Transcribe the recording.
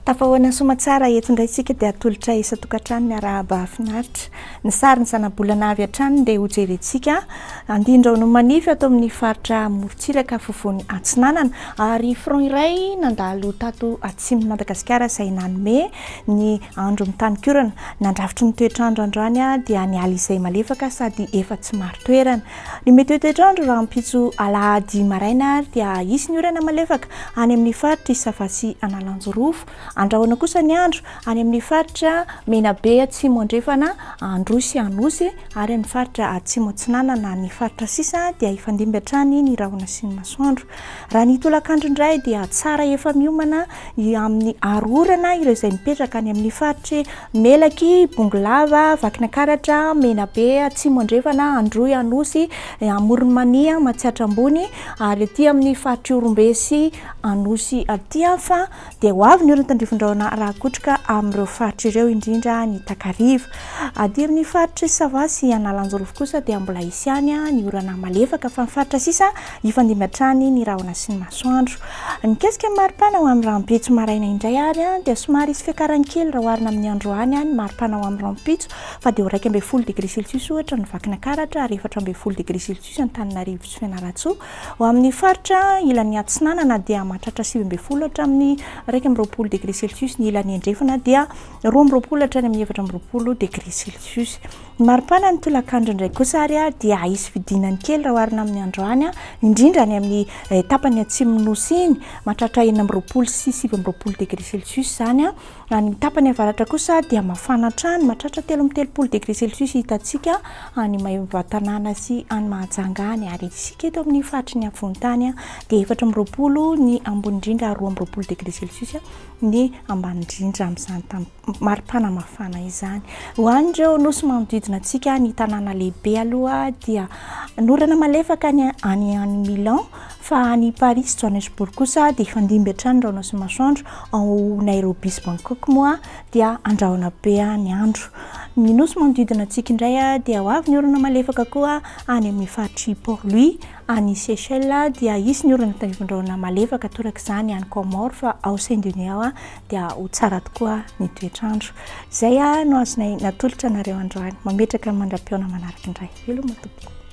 Tafahoana soamatsara eto indray isika dia atolotra isan-tokantrano ny arahaba finaritra. Ny sarin'ny zanabolana avy hatrany dia hojerentsika. Andian-drahona manify ato amin'ny faritra amorontsiraka afovoany atsinanana ary front iray nandalo tato atsimon'i Madagasikara izay nanome ny andro mitanin-korana. Nandrafitry ny toetr'andro androany dia ny ala izay malefaka sady efa tsy marin-toerana. Ny mety ho toetr'andro rahampitso alahady maraina ary dia hisy ny orana malefaka any amin'ny faritr'i Sava sy Analanjirofo. Andrahona kosa ny andro any amin'ny faritra Menabe atsimo andrefana, Androy sy Anosy ary amin'ny faritra atsimo atsinanana. Ny faritra sisa dia hifandimby hatrany ny rahona sy ny masoandro. Raha ny tolakandro indray dia tsara efa miomana amin'ny aro orana ireo izay mipetraka any amin'ny faritry Melaky, Bongolava, Vakinankaratra, Menabe, Atsimo Andrefana, Androy, Anosy, Amoron'i Mania, Matsiatra Ambony ary aty amin'ny faritry Ihorombe sy Anosy aty fa dia ho avy ny orana tandrifin-drahona rakotroka amin'ireo faritra ireo indrindra ny takariva. Aty amin'ny faritry Sava sy Analanjirofo kosa dia mbola hisy ihany ny orana malefaka fa ny faritra sisa hifandimby hatrany ny rahona sy ny masoandro. Mikasika ny maripana ho amin'ny rahampitso maraina indray ary dia somary hisy fiakarany kely raha oharina amin'ny androany ny maripana ho amin'ny rahampitso fa dia ho 11 degré celsius ohatra ny Vakinankaratra ary 14 degré celsius Antananarivo sy Fianarantsoa. Ho amin'ny faritra ilany atsinanana dia mahatratra 19 hatramin'ny 21 degré celsius, ny ilany andrefana dia 22 hatrany amin'ny 24 degré celsius. Ny maripana ny tolakandro indray kosa ary dia hisy fidinany kely raha oharina amin'ny androany, indrindra any amin'ny tapany atsimon'ny nosy iny, mahatratra 26 sy 29 degré celsius izany. Any tapany avaratra kosa dia mafana hatrany, mahatratra 33 degré celsius hitantsika any Maevatanàna sy any Mahajanga any, ary isika eto amin'ny faritry ny afovoan-tany dia 24 ny ambony indrindra ary 22 degré celsius ny ambany indrindra amin'izany maripana mafana izany. Ho an'ireo nosy manodidina antsika, ny tanàna lehibe aloha dia norana malefaka any any any Milan, fa any Paris sy Johannesburg kosa dia hifandimby hatrany rahona sy masoandro, ao Nairobi sy Bangkok moa dia andrahona be ny andro. Ny nosy manodidina antsika indray dia ho avy ny orana malefaka koa any amin'ny faritr'i Port Louis, any Seychelles dia hisy ny orana tandrifindrahona malefaka torak'izany any Comores fa ao Saint Denis ao dia ho tsara tokoa ny toetr'andro. Izay no azonay natolotra anareo androany. Mametraka ny mandra-pihaona manaraka indray. Veloma tompoko.